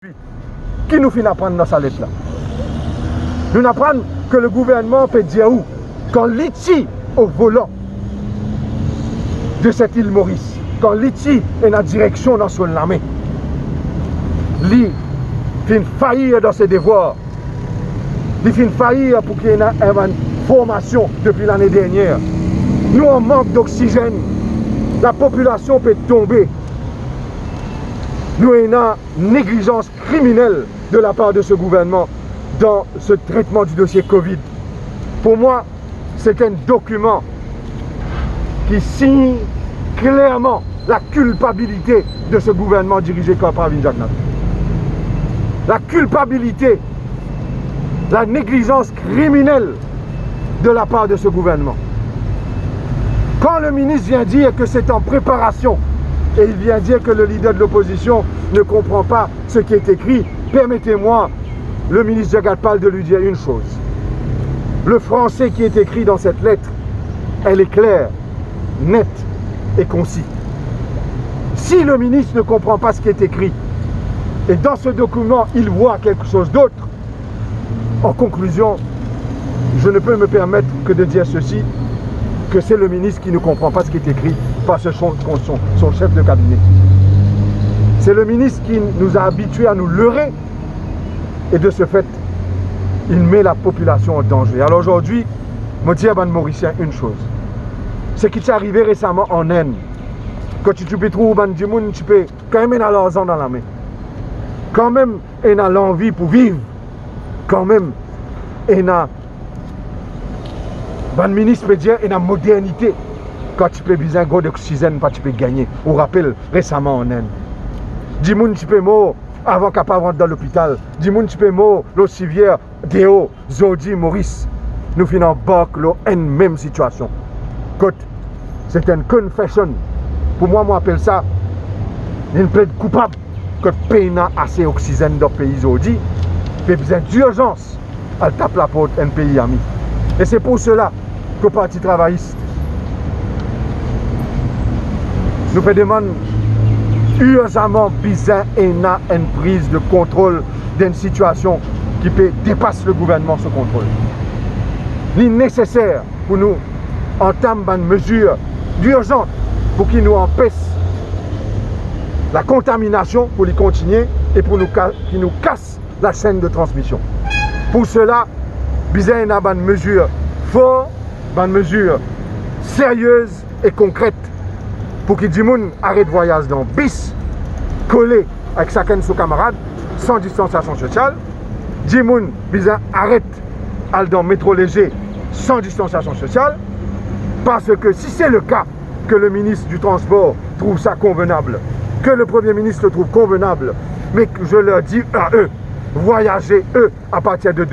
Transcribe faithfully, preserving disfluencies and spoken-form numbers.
Ki nou finn aprann dan sa let la? Nou'nn aprann ke le gouvernman pe dir ou, kan li ti o volan de set il Moris, kan li ti ena direksion dan so lame, li finn fair dan se devwar, li finn fair pou ki ena enn bann formasion depi lane dernier. Nou an mank doksizenn, lapopilasion pe tonbe, nou ena neglijans kriminel de la par de se gouvernman dan se tretman di dosie Covid. Pou mwa, se enn dokiman ki sign klerman lakilpabilite de se gouvernman dirize par Pravind Jugnauth. Lakilpabilite, laneglijans kriminel de la par de se gouvernman. Kan le minis vien dir ke se an preparasion e li vien dir ke le lider de lopozision ne konpran pa ce qui est écrit, permettez-moi, le ministre Djagad Pal, de lui dire une chose. Le français qui est écrit dans cette lettre, elle est claire, nette et concis. Si le ministre ne comprend pas ce qui est écrit, et dans ce document, il voit quelque chose d'autre, en conclusion, je ne peux me permettre que de dire ceci, que c'est le ministre qui ne comprend pas ce qui est écrit par ce son, son, son chef de cabinet. C'est le ministre qui nous a habitués à nous leurrer et de ce fait, il met la population en danger. Alors aujourd'hui, mo dir bann Morisien enn soz. Seki ti arive resaman an Inn, kot ti, ti pe trouv bann dimoun ti pe kanmem ena larzan dan lame, kanmem ena lanvi pou viv, kanmem ena, bann minis pe dir ena modernite. Kan ti pe bizin gro doksizenn, pa ti pe gagne. Ou rapel, resaman an Inn, dimoun ti pe mor avan kapav rant dan lopital, dimoun ti pe mor lor sivier deor. Zordi Moris, nou finn anbark lor enn mem sitiasion. Kot se enn confession. Pou mwa, mo apel sa enn pled koupab. Kot pena ase oksizenn dan pei zordi, pe bizin dirzans al tap laport enn pei ami. E se pou sela ke Parti Travayis, nou pe demann irzaman bizin ena enn priz de kontrol dan enn sitiasion ki pe depas le gouvernman so kontrol. Li neseser pou nou antam bann mezir dirzan pou ki nou anpes lakontaminasion pou li kontinie e pou nou ka-, ki nou kas lasenn de transmision. Pou sela, bizin ena bann mezir for, bann mezir serye e konkret, pou ki dimoun aret vwayaz dan bis, kole avek sakenn so kamarad, san distansiasion sosial. Dimoun bizin aret al dan metro leger san distansiasion sosial, parski si se le ka ke le minis di transpor trouv sa konvenab, ke le Premie Minis trouv konvenab, me je leur dis à eux, voyager, eux, à partir de